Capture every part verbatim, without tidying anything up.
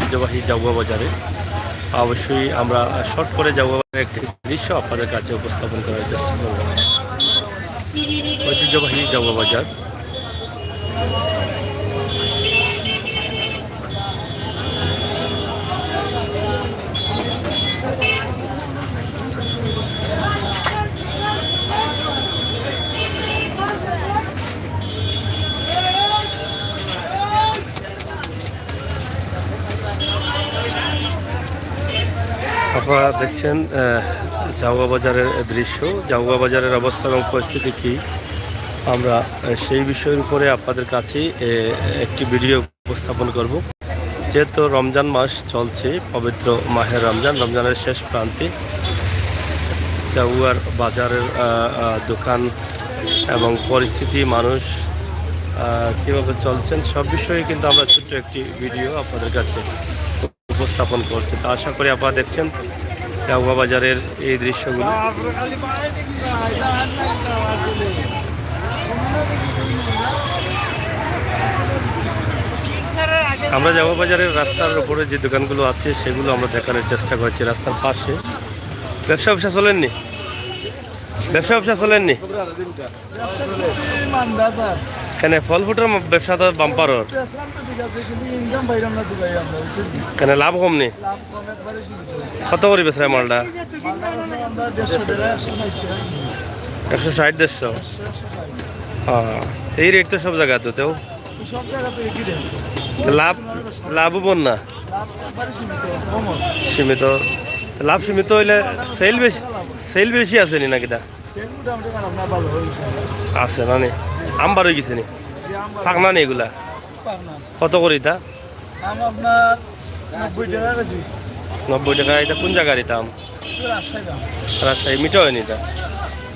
ঐতিহ্যবাহী জাউয়া বাজারে। অবশ্যই আমরা শর্ট করে জাউয়া বাজারের একটি দৃশ্য আপনাদের কাছে উপস্থাপন করার চেষ্টা করব। ঐতিহ্যবাহী জাউয়া বাজার। আপনারা দেখছেন, আহ, জাউয়া বাজারের দৃশ্য। জাউয়া বাজারের অবস্থা এবং পরিস্থিতি কি, আমরা, আহ, সেই বিষয়ের উপরে আপনাদের কাছে, আহ, একটি ভিডিও উপস্থাপন করব। যেহেতু রমজান মাস চলছে, পবিত্র মাহে রমজান, রমজানের শেষ প্রান্তে জাউয়ার বাজারের, আহ, আহ, দোকান এবং পরিস্থিতি, মানুষ, আহ, কীভাবে চলছেন, সব বিষয়ে কিন্তু আমরা ছোট্ট একটি ভিডিও আপনাদের কাছে উপস্থাপন করছি। তো আশা করি আপনারা দেখছেন জাউয়া বাজারের এই দৃশ্যগুলো। আমরা জাউয়া বাজারের রাস্তার উপরে যে দোকানগুলো আছে, সেগুলো আমরা দেখানোর চেষ্টা করছি রাস্তার পাশে। ব্যবসা ব্যবসা চলেননি? ব্যবসা ব্যবসা চলেননি? ব্যবসা তো খুবই মান্দা, স্যার। কেন, ফল ফ্রুটের ম-, ব্যবসা তো বাম্পার ওর। বেচলাম তো ঠিক আছে, কিন্তু ইনকাম পাইলাম না তো ভাই আমরা, বুঝছেন নি? কেন, লাভ কম নি? লাভ কম, একবারে সীমিত। কত করি বেচরা মালটা? মালটা বেচলাম আমরা দেড়শো টাকা, একশো ষাট টাকা। একশো ষাট, দেড়শো? একশো, একশো ষাট। হ্যাঁ, এই রেট তো সব জায়গা তো, তেও? তো সব জায়গা তো একই রেট। তো লাভ, লাভ হবো না? লাভ একবারে সীমিত, কম হয়। সীমিত। তো লাভ সীমিত হইলে সেল বেশি, সেল বেশি আছে নি নাকি তা? সেল মোটামুটি খারাপ না, ভালো হয় ইনশাআল্লাহ। আছে না নি? আম বার হয়ে গেছে নি? জি, আম বার। পাকনা নি এগুলা? পাকনা। কত করি তা? আম আপনার নব্বই টাকা কেজি। নব্বই টাকা। এটা কোন জায়গার এটা আম? এটা রাজশাহীর আম। রাজশাহী। মিঠা হয়নি এটা?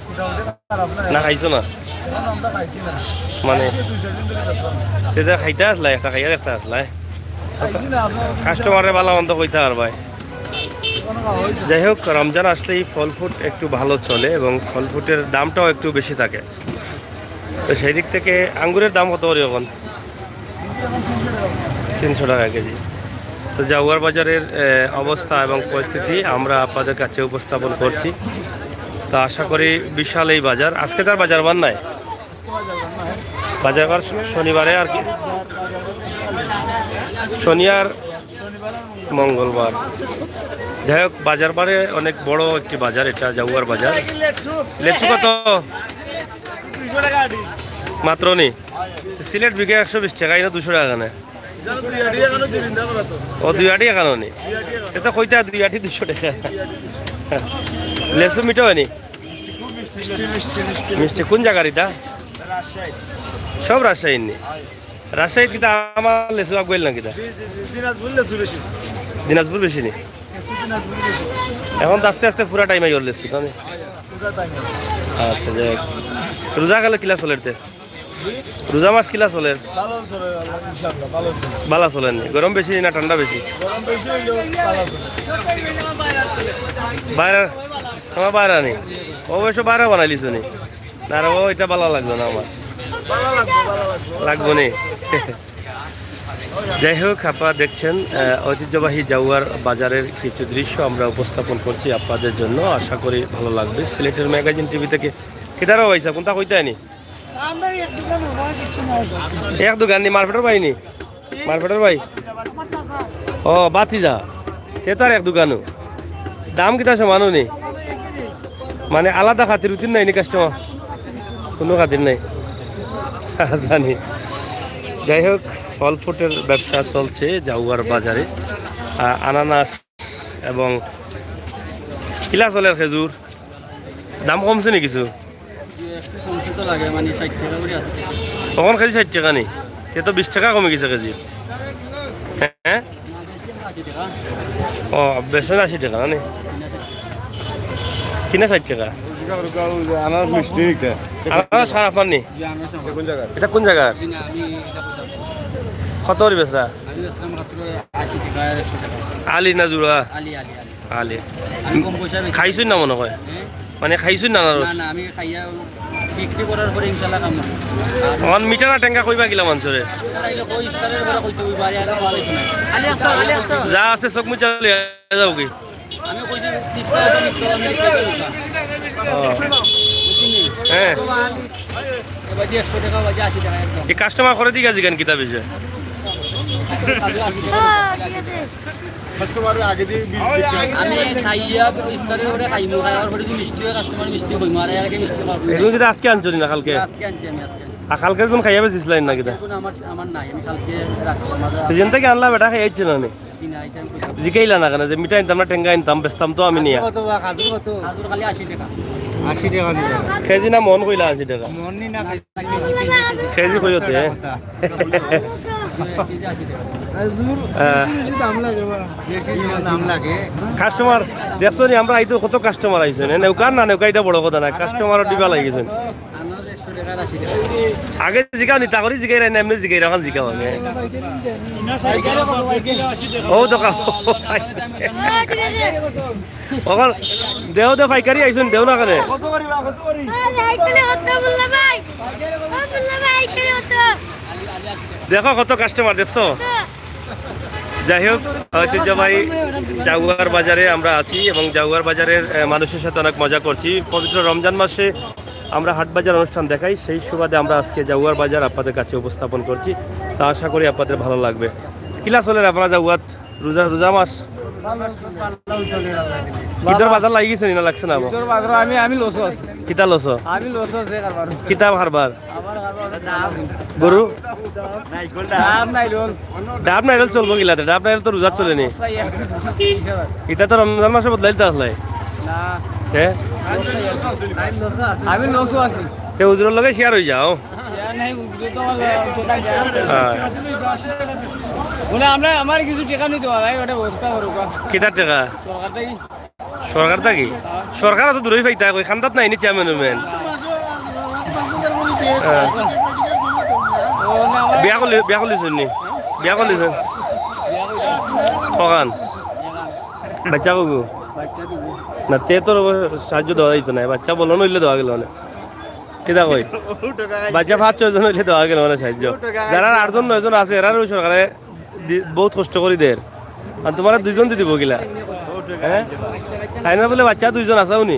মোটামুটি খারাপ না। না খাইছো না? না, আমরা খাইছি না। মানে, খাইছি দুই চার দিন ধরে খাইতাম। তে যা খাইতা আসলা, একটা খাইয়া দেখতা আসলা। খাইছি না, আপনার কাস্টমারে ভালা মন্দ কইতা আর ভাই। কোনো খাওয়া হয়েছে না। যাই হোক, রমজান আসলেই ফল ফ্রুট একটু ভালো চলে এবং ফল ফ্রুটের দামটাও একটু বেশি থাকে। তো সেই দিক থেকে আঙ্গুরের দাম কত করি এখন? তিনশো টাকা কেজি। তো জাউয়ার বাজারের, এ, অবস্থা এবং পরিস্থিতি আমরা আপনাদের কাছে উপস্থাপন করছি। তো আশা করি বিশাল এই বাজার। আজকে তার বাজার বার নাই? বাজার বার শনিবারে আর কি, শনি আর মঙ্গলবার। যাই হোক, বাজার বারে অনেক বড় একটি বাজার এটা, জাউয়ার বাজার। লেচু কত? মাত্র নি? সিলেট বিকে একশো বিশ টাকা, এনে দুশো টাকা কেনে? ও, দুই আটি এখানো নি? এটা কইতা দুই আটি দুশো টাকা। লেচু মিঠা হয়নি? মিষ্টি, মিষ্টি, মিষ্টি। মিষ্টি কোন জায়গার এটা? সব রাজশাহীর নি? রাজশাহীত কিতা আমার লেচু আগুয়াইল না কিতা? জি, জি, জি, দিনাজপুর লেচু বেশি। দিনাজপুর বেশি নি? লেচু দিনাজপুর বেশি। এখন আস্তে আস্তে পুরা টাইম আইওর লেচু, তাই না? পুরা টাইম। আচ্ছা, যাই হোক। রোজা গেল কিলা চলের তে? রোজা মাস কিলা চলের? ভালো চলে, ইনশাআল্লাহ, ভালো চলে। ভালা চলের নি? গরম বেশি না ঠান্ডা বেশি? গরম বেশি হইলেও ভালো চলে। বাইরে, আমার বাইরে নি? অবশ্য বাইরে বানাইলিছো নি? না রে, ও, এটা ভালা লাগলো না আমার। ভালো লাগবে, ভালো লাগবে। লাগবো নি? যাই হোক, আপনারা দেখছেন, আহ, ঐতিহ্যবাহী জাউয়ার বাজারের কিছু দৃশ্য আমরা উপস্থাপন করছি আপনাদের জন্য। আশা করি ভালো লাগবে। সিলেটের ম্যাগাজিন টিভি থেকে। কিতারও ভাই সাহেব, কোনটা কইতে আনি? আমরা এক দোকান হবো, আর কিচ্ছু নাই। এক দোকান নি, মারফেটর ভাই নি? মারফেটর ভাই? আমার চাচা। ও, বাতিজা। তে তার এক দোকানও। দাম কিতা সমানও নি? মানে আলাদা খাতির উতির নাই নি কাস্টমার? কোনো খাতির নাই। জানি। যাই হোক, ফল ফ্রুটের ব্যবসা চলছে জাউয়ার বাজারে। আ, আনানাস এবং কিলা চলের খেজুর? দাম কমছে নি কিছু? জি, একটু কমছে তো লাগে, মানে, ষাট টাকা করে আছে। তখন কেজি ষাট টাকা নি? তে তো বিশ টাকা কমে গেছে কেজি। হ্যাঁ? না, বেশি আশি টাকা। ও, বেসন আশি টাকা না নি? কিনা ষাট টাকা। আনারস মিষ্টি নিতে। আনারস খারাপ না নি? জি, আনারস আমার। কোন জায়গা? এটা কোন জায়গা? জি, না, আমি এটা কোথাও। কত করে বেচরা? আমি বেচলাম মাত্র আশি টাকা আর একশো টাকা। আলি না জুড়া? আলি, আলি, আলি। আলি। আমি কম পয়সা বেচি। খাইছুন না মনে হয়? হ্যাঁ? মানে খাইছুন না আনারস? না, না, আমি খাইয়া বিক্রি করার পরে ইনশাল্লাহ কাম হবে। আর অন মিটানা টেঙ্গা কইবা গিলা মানষরে? তারা এগুলো কই ইফতারের পরে কইতে হইব, আর আগে পাওয়া যাইতো না। খালি একশো, খালি একশো। যা আছে চোখ মুজা লইয়া যাও কি? আমি কইছি, ইফতারের পরে ইফতার আমি বিক্রি করবো না। ও। বুঝলি? হ্যাঁ। এবার দিয়ে একশো টাকা, বাজে আশি টাকা একদম। এই কাস্টমার করে দিকে আছি কেন কিতা বিষয়? আগে আশি টাকা। কাস্টমার আগে দিয়ে বিল দিতে হয়। আমি খাইয়া ইফতারের পরে খাইমু, খাওয়ার পরে যদি মিষ্টি হয়, কাস্টমার মিষ্টি কইমু, আর এর আগে মিষ্টি খাওয়াবো না। এগুলো কিন্তু আজকে আনছো নি না কালকে? আজকে আনছি আমি, আজকে আনছি। আর কালকে কোন খাইয়া বেশি ছিল না কিতা? এখন আমার, আমার নাই, আমি কালকে রাখছি, আমার তো যেন থেকে আনলা বেটা খাইয়া ইচ্ছে না নি। জি না, এটা আমি কইতাম। জিকাইলা না কেন যে মিঠা আনতাম না, টেঙ্গা আনতাম, বেচতাম তো আমি নিয়া। কত বা খাজুর কত? খাজুর খালি আশি টাকা। আশি টাকা নিবা। কেজি না মন কইলা আশি টাকা? মন নি না। কেজি কই হতে? আহ, বেশি বেশি দাম লাগে বা। বেশি দাম লাগে। কাস্টমার দেখছো নি, আমরা আইতো কত কাস্টমার আইছে, না নেউকার না নেউকা, এটা বড় কথা না, কাস্টমারও দিবা লাগিছে। আগে জিগাও নি, তা করি জিগাই রাই না, এমনি জিগাই রাখান জিগাও আমি। ও দোকান। ওখান দেও দে পাইকারি আইছইন, দেও না কেনে? আরে, আইখানে কত মোল্লা ভাই? ও মোল্লা ভাই, আইখানে কত? দেখো কত কাস্টমার দেখছো? কত? যাই হোক, ঐতিহ্যবাহী জাউয়ার বাজারে আমরা আছি এবং জাউয়ার বাজারের, আহ, মানুষের সাথে অনেক মজা করছি। পবিত্র রমজান মাসে আমরা হাট বাজার অনুষ্ঠান দেখাই, সেই সুবাদে আমরা আজকে জাউয়ার বাজার আপনাদের কাছে উপস্থাপন করছি। তা আশা করি আপনাদের ভালো লাগবে। কিলা চলের আপনারা জাউয়াত? রোজা, রোজা মাস? ঈদর বাজার লাগি গেছে নি না লাগছে না? ঈদর বাজার আমি, আমি লসো আছি। কিতা লসো? আমি লসো আছে কারবার। কিতা কারবার? আমার কারবার হলো ডাব। গরু? ডাব নাইরল। ডাব নাইরল চলবো কিলাতে? ডাব নাইরল তো রোজাত চলে নি। অবস্থায় আছে। ইটা তো রমজান মাসে বদলাইল তো আসলে। না। হে? আমি লসো আছি। তে হুজুরর লগে শেয়ার হই যাও। শেয়ার নাই, হুজুরে তো আমার, আহ, যেটা দেয়। হ্যাঁ। বলে, আমরা, আমার কিছু টেকা নিতে হবে, ভাই, ওটা ব্যবস্থা করুক। কিতার টেকা? সরকার থাকি। সরকার থাকি? সরকার অত দূরই পাইতা কই, খান্দাত নাই নি চেয়ারম্যান উমেন? হ্যাঁ। ও, না, আমার বিয়া করলি, বিয়া করলিছইন নি? বিয়া করলিছইন? বিয়া করছি। কখান? বাচ্চা কগু? বাচ্চা দুগু। না, তে তোর সাহায্য দেওয়া যাইতো না, বাচ্চা বলো নইলে দেওয়া গেল না। কিতা কই? বাচ্চা পাঁচ ছয় জন হইলে দেওয়া গেল মানে সাহায্য। যারা আটজন নয়জন আছে, এরারও সরকারে দি-, বহুত কষ্ট করি দের। আর তোমার দুইজন দি দিব কিলা? হ্যাঁ? তাই না বলে বাচ্চা দুইজন আছে উনি?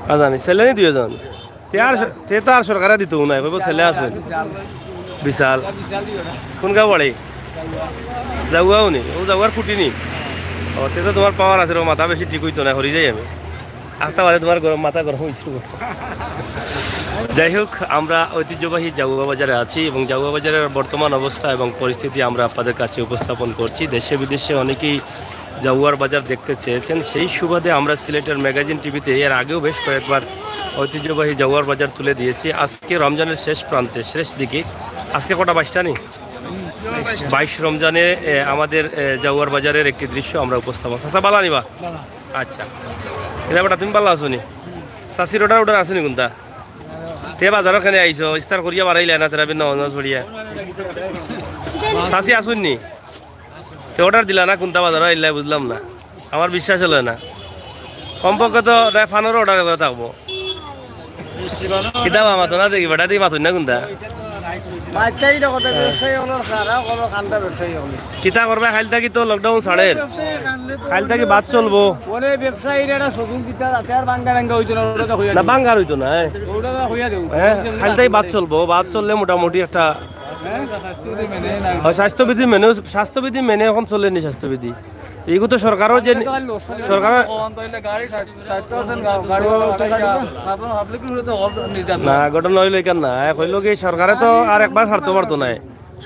না জানি, ছেলে নি দুইজন। তে আর স-, তে তো আর সরকারে দিত না, কইব ছেলে আছে। বিশাল। কোন গাঁও বাড়ি? জাউয়া উনি? ও জাউয়ার কুটি নি? ও, তে তো তোমার পাওয়ার আছে রে, মাথা বেশি ঠিক হইতো না, হরি যাই আমি। আখতা বাদে তোমার গরম, মাথা গরম হইছে। যাই হোক, আমরা ঐতিহ্যবাহী জাউয়া বাজারে আছি এবং জাউয়া বাজারের বর্তমান অবস্থা এবং পরিস্থিতি আমরা আপনাদের কাছে উপস্থাপন করছি। দেশে বিদেশে অনেকেই জাউয়ার বাজার দেখতে চেয়েছেন, সেই সুবাদে আমরা সিলেটের ম্যাগাজিন টিভিতে এর আগেও বেশ কয়েকবার ঐতিহ্যবাহী জাউয়ার বাজার তুলে দিয়েছি। আজকে রমজানের শেষ প্রান্তে, শেষ দিকে, আজকে কটা, বাইশটা নি? বাইশ রমজানে, এ, আমাদের, এ, জাউয়ার বাজারের একটি দৃশ্য আমরা উপস্থাপন। চাচা, বালা নিবা? আচ্ছা, এটা বেটা, তুমি বালা আছো নি? চাচির অর্ডার, অর্ডার আছে নি কোনটা? তে বাজারো কেনে আইছো? ইফতার করিয়া বাড়াইলা না, তেরাবির নামাজ পড়িয়া? চাচি আছইন নি? তে অর্ডার দিলা না, কোনটা বাজারো আইলা বুঝলাম না। আমার বিশ্বাস হলো না। কমপক্ষে তো প্রায় পনেরো অর্ডার করে থাকবো। কিতা বা মাতো না দেখি, বেটা দেখি মাতো না কোনটা? বাচ্চা ইটা কথা ব্যবসায়ী হলো, সারা হলো কান্দা ব্যবসায়ী হলো। কিতা করবে, কাইল থাকি তো লকডাউন ছাড়ের। কাইল থাকি বাদ চলবো। ওরে ব্যবসায়ীর একটা সুযোগ দিতে, যাতে আর বাঙ্গা টাঙ্গা হইতো না, ওটা তো হইয়া না, যাবে। বাঙ্গা আর হইতো না, হ্যাঁ। ওটা তো হইয়া যাবে। হ্যাঁ, কাইল থাকি বাদ চলবো, বাদ চললে মোটামুটি একটা, হ্যাঁ? ও, স্বাস্থ্যবিধি মেনে, স্বাস্থ্যবিধি মেনে এখন চলেনি স্বাস্থ্যবিধি। তো এগু তো সরকারও যে, সরকার ষাট percent গা-, গাড়ি ভাড়া উঠে যায়। সাধারণ পাবলিকের উপরে তো হল নির্যাতন। না, ঘটনা হইলো এখান না। এক হইলো কি, সরকারে তো আর একবার ছাড়তে পারতো না।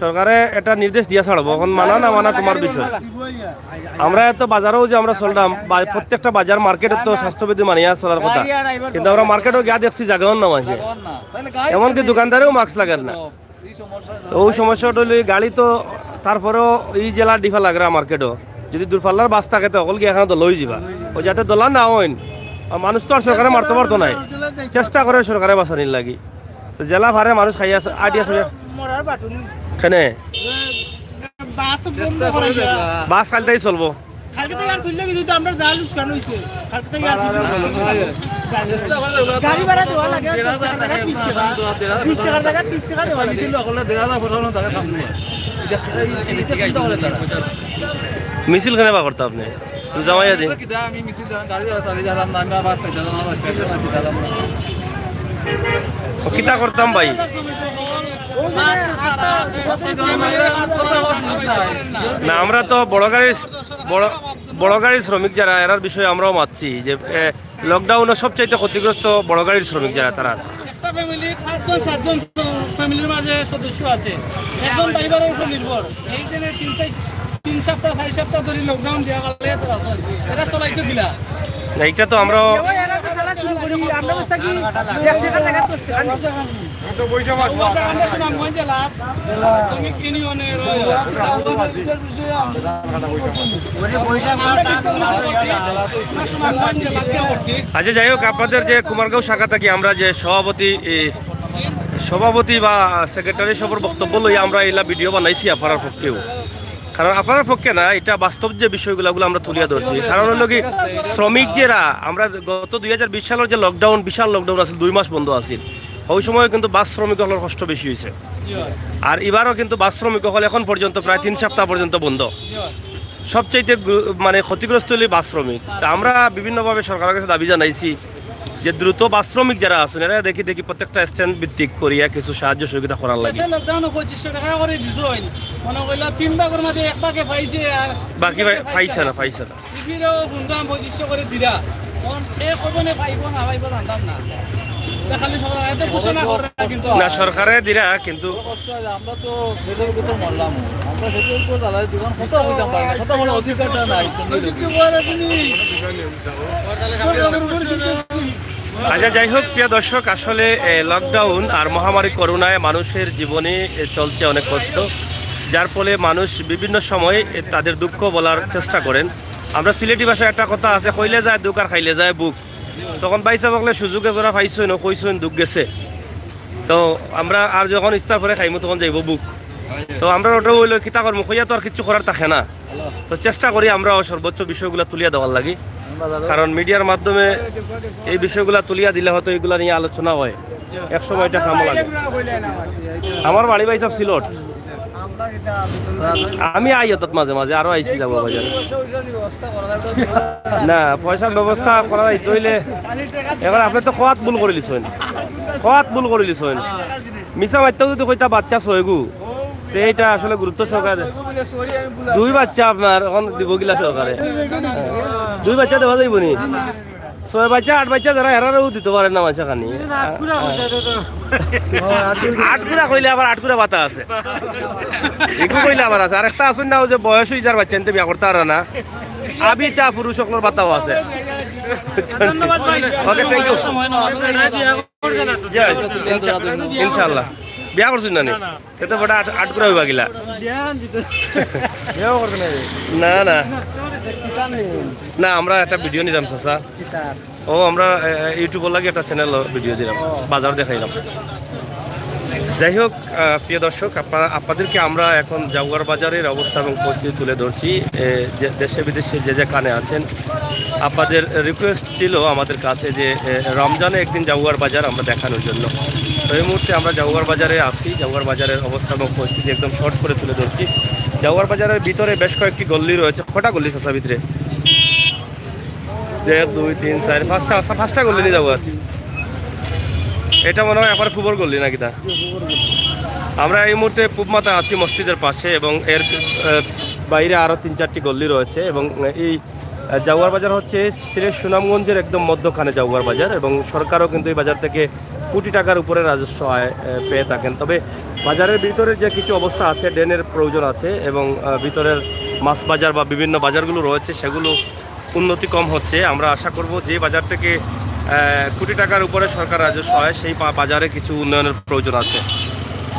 সরকারে একটা নির্দেশ দিয়া ছাড়বো, এখন মানা না মানা তোমার বিষয়। আমরা এত বাজারেও যে আমরা চললাম, বা-, প্রত্যেকটা বাজার মার্কেটে তো স্বাস্থ্যবিধি মানিয়া চলার কথা, কিন্তু আমরা মার্কেটও গিয়া দেখছি জাগাও না মাঝে, এমনকি দোকানদারেও মাস্ক লাগার না। ওই সমস্যাটা হইলো, এই গাড়ি তো, তারপরেও এই জেলা ডিফা লাগরা মার্কেটও যদি দূরপাল্লার বাস থাকে, তো অকল গিয়া এখানে দলা হয়ে যাবা। ওই যাতে দলা না হইন, আর মানুষ তো আর সরকারে মারতে পারতো নাই, চেষ্টা করে সরকারে বাঁচানির লাগি। তো জেলা ফারে মানুষ খাইয়া আছে, আইডিয়া আছে। মরার বাটুনি। কেনে? বাস বন্ধ করে দিয়া। বাস কাল তাই চলবো। কালকে থাকি আর চললে কিন্তু আমরা জাল উস্কানো হইছে। কালকে থাকি আর চললে কিন্তু গাড়ি ভাড়া দেওয়া লাগে দশ টাকার জায়গায় বিশ টাকা, বিশ টাকার জায়গায় ত্রিশ টাকা দেওয়া লাগে। মিছিল করলে দেখা যায় প্রশাসন তারা সামনে। এটা এই চিঠিটা কিনতে হলে তারা। মিছিল কেনে বা করতা আপনে? জামাইয়া দিন। কিতা আমি মিছিল দেওয়া, গাড়ি ভাড়া চালিয়ে দিলাম না, আমি আবার পেতে দিলাম, আবার পেতে দিলাম না। ও, কিতা করতাম ভাই? না, আমরা তো বড় গাড়ির, বড়, বড় গাড়ির শ্রমিক যারা, এরার বিষয়ে আমরাও মাতছি যে, এ, লকডাউনে সবচাইতে ক্ষতিগ্রস্ত বড় গাড়ির শ্রমিক যারা, তারা। একটা ফ্যামিলি পাঁচজন সাতজন ফ্যামিলির মাঝে সদস্য আছে, একজন ড্রাইভারের উপর নির্ভর। এই যে তিন চার, তিন সপ্তাহ চার সপ্তাহ ধরে লকডাউন দেওয়া গেলে এরা চলাইতো কিলা? না, এটা তো আমরাও এরা তো সারা শুরু করি, আমরা তো থাকি এক টাকা টাকা দশ টাকা। আমরা সুনামগঞ্জ জেলা শ্রমিক ইউনিয়নের আচ্ছা, যাই হোক, আপনাদের যে কুমারগাঁও শাখা থাকি আমরা যে সভাপতি, এ, সভাপতি বা সেক্রেটারি সবর বক্তব্য লই আমরা এলা ভিডিও বানাইছি আপনারার পক্ষেও। কারণ আপনারার পক্ষে না, এটা বাস্তব যে বিষয়গুলো, ওগুলো আমরা তুলিয়া ধরছি। কারণ হলো কি, শ্রমিক যারা, আমরা গত দুই হাজার বিশ সালের যে লকডাউন, বিশাল লকডাউন আছিল, দুই মাস বন্ধ আছিল, ওই সময় কিন্তু বাস শ্রমিক অকলর কষ্ট বেশি হইছে। আর এবারও কিন্তু বাস শ্রমিক অকল এখন পর্যন্ত প্রায় তিন সপ্তাহ পর্যন্ত বন্ধ। সবচাইতে গ্রু-, মানে ক্ষতিগ্রস্ত হইলে বাস শ্রমিক। তা আমরা বিভিন্নভাবে সরকারের কাছে দাবি জানাইছি যে দ্রুত বাস শ্রমিক যারা আছেন, এরা দেখি দেখি প্রত্যেকটা স্ট্যান্ড ভিত্তিক করিয়া কিছু সাহায্য সহযোগিতা করার লাগি। দেশে লকডাউনও পঁচিশশো টাকা করে দিছইন, মনে কইলা তিন ভাগের মাঝে এক ভাগে পাইছে, আর বাকি ভাই পাইছে না, পাইছে না। টিভিরও শুনলাম পঁচিশশো করে দিরা। এখন কে কজনে পাইব না পাইব জানতাম না। এটা খালি সরকার এত ঘোষণা করে না কিন্তু। না, সরকারে দিরা কিন্তু। কষ্ট হয়, আমরা তো পেটের উপর মরলাম। আমরা পেটের উপর জ্বালায় দোকান কত হইতাম পারি না, কত বড় অধিকারটা নাই। তোর কিছু বলার আছে নি? তোর আমার উপরে কিছু আছে নি? আচ্ছা, যাই হোক, প্রিয় দর্শক, আসলে, এ, লকডাউন আর মহামারী করোনায় মানুষের জীবনে, এ, চলছে অনেক কষ্ট, যার ফলে মানুষ বিভিন্ন সময়, এ, তাদের দুঃখ বলার চেষ্টা করেন। আমরা সিলেটি ভাষায় একটা কথা আছে, "কইলে যায় দুঃখ আর খাইলে যায় বুক।" তখন ভাইসাব অকলে সুযোগে জোড়া পাইছইন, কইছইন দুঃখ গেছে। তো আমরা আর যখন ইফতার পরে খাইমু, তখন যাইব বুক। তো আমরা ওটা হইলো কিতা করমু, কইয়া তো আর কিচ্ছু করার থাকে না। তো চেষ্টা করি আমরাও সর্বোচ্চ বিষয়গুলা তুলিয়া দেওয়ার লাগি, কারণ মিডিয়ার মাধ্যমে এই বিষয়গুলা তুলিয়া দিলে হয়তো এগুলা নিয়ে আলোচনা হয়, এক সময় এটা কামও লাগে। আমার বাড়ি ভাইসাব সিলট। আমি আই অতাত মাঝে মাঝে, আরো আইছি যাওয়ার বাজার। না, পয়সার ব্যবস্থা করা যাইতো অইলে, এখন আপনে তো কওয়াত ভুল করিলিছইন, কওয়াত ভুল করিলিছইন। মিছা মাততাও যদি কইতা বাচ্চা ছয়গু, তে এইটা আসলে গুরুত্ব সহকারে। দুই বাচ্চা আপনার, এখন দিব কিলা সরকারে? দুই বাচ্চা দেওয়া যাইব নি? ছয় বাচ্চা, আট বাচ্চা যারা, এরারেও দিতে পারেন না মাইনষে খানি। আটকুরা কইলে আবার আটকুরা বাতা আছে। ইগু কইলে আবার আছে। আর একটা আছইন না, ওই যে বয়স অই যার বাচ্চা নিতে বিয়া করতে পারে না। আবিতা পুরুষ অকলর বাতাও আছে। ধন্যবাদ ভাই। ওকে, thank you। সময় নেওয়ার জন্য। জি, ইনশা-, ইনশাআল্লাহ। বিয়া করছইন না নি? এতে বেটা আট-, আটকুরা অইবা কিলা? না, না। না, আমরা একটা ভিডিও নিলাম, চাচা। ও, আমরা, এ, এ, YouTube-র লাগি একটা চ্যানেল ভিডিও দিলাম, বাজার দেখাইলাম। যাই হোক, আহ, প্রিয় দর্শক, আপনারা, আপনাদেরকে আমরা এখন জাউয়ার বাজারের অবস্থা এবং পরিস্থিতি তুলে ধরছি। এ, যে দেশে বিদেশে যে যেখানে আছেন, আপনাদের রিকোয়েস্ট ছিল আমাদের কাছে যে, এ, রমজানে একদিন জাউয়ার বাজার আমরা দেখানোর জন্য। তো এই মুহূর্তে আমরা জাউয়ার বাজারে আছি, জাউয়ার বাজারের অবস্থা এবং পরিস্থিতি একদম শর্ট করে তুলে ধরছি। জাউয়ার বাজারের ভিতরে বেশ কয়েকটি গল্লি রয়েছে। কটা গল্লি আছে ভিতরে? এক, দুই, তিন, চার, পাঁচটা, আচ্ছা, পাঁচটা গল্লি নিয়ে যাবো আর। এটা মনে হয় আমার পূবর গল্লি নাকি তা? আমরা এই মুহূর্তে পূব মাথা আছি মসজিদের পাশে এবং এর, আহ, বাইরে আরও তিন চারটি গল্লি রয়েছে এবং এই, আহ, জাউয়ার বাজার হচ্ছে সিলেট সুনামগঞ্জের একদম মধ্যখানে জাউয়ার বাজার এবং সরকারও কিন্তু এই বাজার থেকে কোটি টাকার উপরে রাজস্ব আয়, আহ, পেয়ে থাকেন। তবে বাজারের ভিতরে যে কিছু অবস্থা আছে, ড্রেনের প্রয়োজন আছে এবং, আহ, ভিতরের মাছ বাজার বা বিভিন্ন বাজারগুলো রয়েছে, সেগুলো উন্নতি কম হচ্ছে। আমরা আশা করব যে বাজার থেকে, আহ, কোটি টাকার উপরে সরকার রাজস্ব হয়, সেই বা-, বাজারে কিছু উন্নয়নের প্রয়োজন আছে।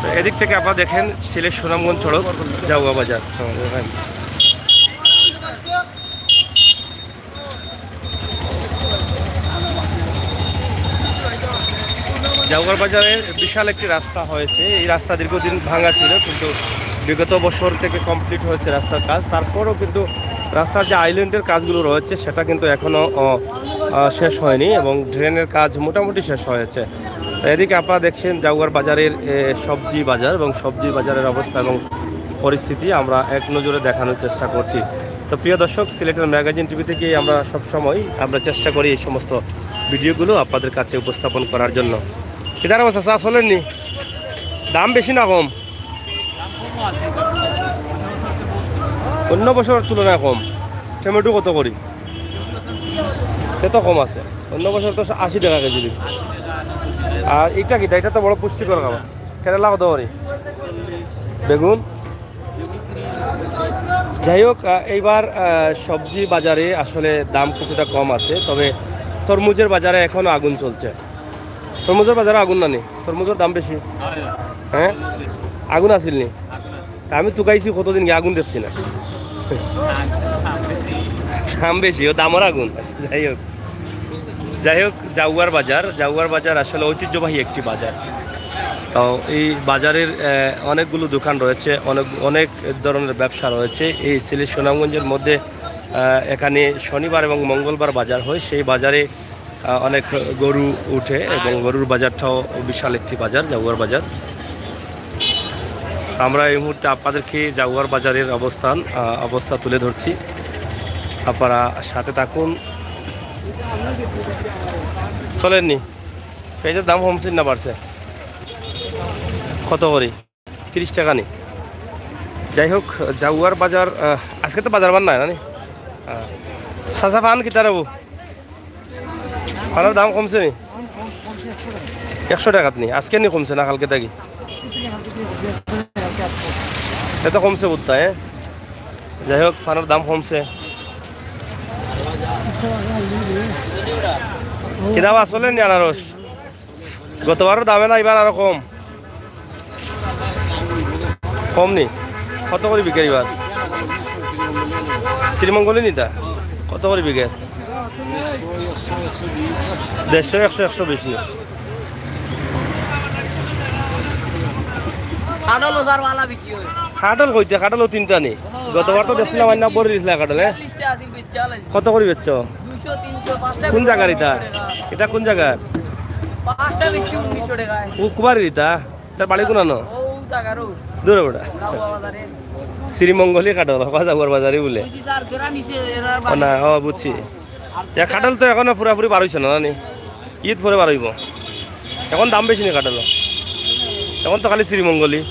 তো এদিক থেকে আপনারা দেখেন সিলেট সুনামগঞ্জ সড়ক জাউয়া বাজার। হ্যাঁ, হ্যাঁ। জাউয়ার বাজারে বিশাল একটি রাস্তা হয়েছে। এই রাস্তা দীর্ঘদিন ভাঙা ছিল, কিন্তু বিগত বছর থেকে কমপ্লিট হয়েছে রাস্তার কাজ। তারপরও কিন্তু রাস্তার যে আইল্যান্ডের কাজগুলো রয়েছে, সেটা কিন্তু এখনও শেষ হয়নি এবং ড্রেনের কাজ মোটামুটি শেষ হয়েছে। তো এদিকে আপনারা দেখছেন জাউয়ার বাজারের এ, সবজি বাজার এবং সবজি বাজারের অবস্থা এবং পরিস্থিতি আমরা এক নজরে দেখানোর চেষ্টা করছি। তো প্রিয় দর্শক, সিলেটের ম্যাগাজিন টিভি থেকে আমরা সবসময় আমরা চেষ্টা করি এই সমস্ত ভিডিওগুলো আপনাদের কাছে উপস্থাপন করার জন্য। কিতা রে বা চাচা, চলেননি? দাম বেশি না কম? অন্য বছরের তুলনায় কম। টমেটো কত করি? এত কম আছে। অন্য বছর তো আশি টাকা কেজি বিকছে। আর এটা কিতা? এটা তো বড় পুষ্টিকর খাবার। কেরেলা কত করি? বেগুন? যাই হোক, আহ, এইবার আহ, সবজি বাজারে আসলে দাম কিছুটা কম আছে, তবে তরমুজের বাজারে এখনো আগুন চলছে। তরমুজের বাজারে আগুন না নি? তরমুজের দাম বেশি। হ্যাঁ, আগুন আছিল নি? তা আমি তুকাইছি কতদিন গিয়ে, আগুন দেখছি না। দাম বেশি, ও দামর আগুন। আচ্ছা, যাই হোক, যাই হোক, জাউয়ার বাজার, জাউয়ার বাজার আসলে ঐতিহ্যবাহী একটি বাজার। তো এই বাজারের আহ, অনেকগুলো দোকান রয়েছে, অনেক অনেক ধরনের ব্যবসা রয়েছে। এই সিলেট সুনামগঞ্জের মধ্যে আহ, এখানে শনিবার এবং মঙ্গলবার বাজার হয়। সেই বাজারে আহ, অনেক গরু উঠে এবং গরুর বাজারটাও বিশাল একটি বাজার, জাউয়ার বাজার। আমরা এই মুহূর্তে আপনাদেরকে জাউয়ার বাজারের অবস্থান, আহ, অবস্থা তুলে ধরছি। আপনারা সাথে থাকুন। চলেননি, পেঁয়াজের দাম কমছে না বাড়ছে? কত করি? তিরিশ টাকা নি? যাই হোক, জাউয়ার বাজার, আহ, আজকে তো বাজার বার নাই না নি? আহ, চাচা, পান কিতা রে বা? পানের দাম কমছে নি? একশো টাকাত নি? আজকে নি কমছে না কালকে থাকি? এত কমছে বুঝতা, হ্যাঁ? যাই হোক, পানের দাম কমছে। কিতা বা চলেননি আনারস? গতবারও দামে না, এবার আরো কম। কম নি? কত করি বিকের এবার? শ্রীমঙ্গলই নিতা? কত করি বিকের? দেড়শো, একশো, একশো বিশ নি? কাঠল কইতে, কাঠলও তিনটা নি? গতবার তো দেখছিলাম, আইনা বড় দিছিলা কাঠল, হ্যাঁ? কত করি বেচছো? কোন জাগার এটা? এটা কোন জাগার? পাঁচটা বেচছি উনিশশো টাকায়। ও কুবারির এটা? তার বাড়ি কোনানো? দূরে বেটা। শ্রীমঙ্গলই কাঠল, হবা জাউয়ার বাজারই বলে। ও না, ও বুঝছি। এ কাঠল তো এখনো পুরাপুরি বার হইছে না, জানি? ঈদ পরে বার হইব। এখন দাম বেশি নি কাঠল? এখন তো খালি শ্রীমঙ্গলই।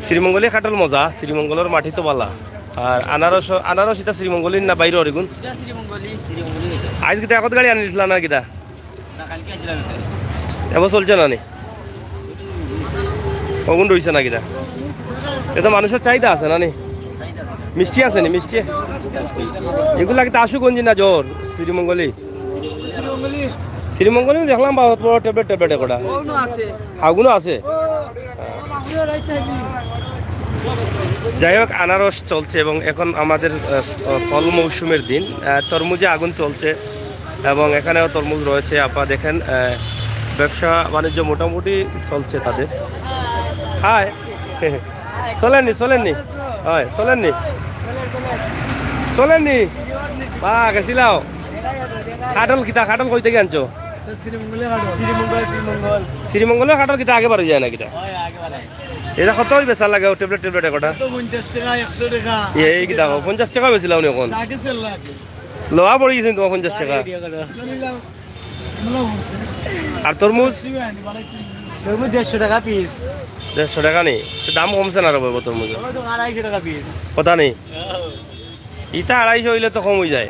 শ্রীমঙ্গলই কাঠল মজা, শ্রীমঙ্গলর মাটি তো বালা। আর আনারস, আনারস এটা শ্রীমঙ্গলই না বাইরে অরিগুন? আজ কিতা একত গাড়ি আনি দিছিলা না কিতা? এবার চলছে না নি? অগুন রইছে না কিতা? এ তো মানুষের চাহিদা আছে না নি? মিষ্টি আছে নি? মিষ্টি? এগুলা কিতা আশুগঞ্জি না জ্বর? শ্রীমঙ্গলি? শ্রীমঙ্গলি দেখলাম বা বড় ট্যাবলেট ট্যাবলেট একটা। হাগুনও আছে। যাই হোক, আনারস চলছে এবং এখন আমাদের, আহ, ফল মৌসুমের দিন। আহ, তরমুজে আগুন চলছে এবং এখানেও তরমুজ রয়েছে। আপনারা দেখেন, আহ, ব্যবসা বাণিজ্য মোটামুটি চলছে তাদের। হাই। চলেননি, চলেননি? হয়, চলেননি? চলেননি? বা, গেছিলাও। কাঠল কিতা, কাঠল কই থাকি আনছো? শ্রীমঙ্গলের কাঠল। শ্রীমঙ্গলের কাঠল কিতা আগে বার হই যায় না কিতা? এটা কত হই বেচা লাগে ও ট্যাবলেট ট্যাবলেট একটা? পঞ্চাশ টাকা, একশো টাকা, এই কিতা পঞ্চাশ টাকা বেচিলাও নি এখন? লোয়া পড়ি গেছে তোমার পঞ্চাশ টাকা। আর তরমুজ? তরমুজ দেড়শো টাকা পিস। দেড়শো টাকা নি? তো দাম কমছে না রে বাবা তরমুজ? আড়াইশো টাকা পিস। কথা নেই? ইতা আড়াইশো হইলে তো কম হই যায়।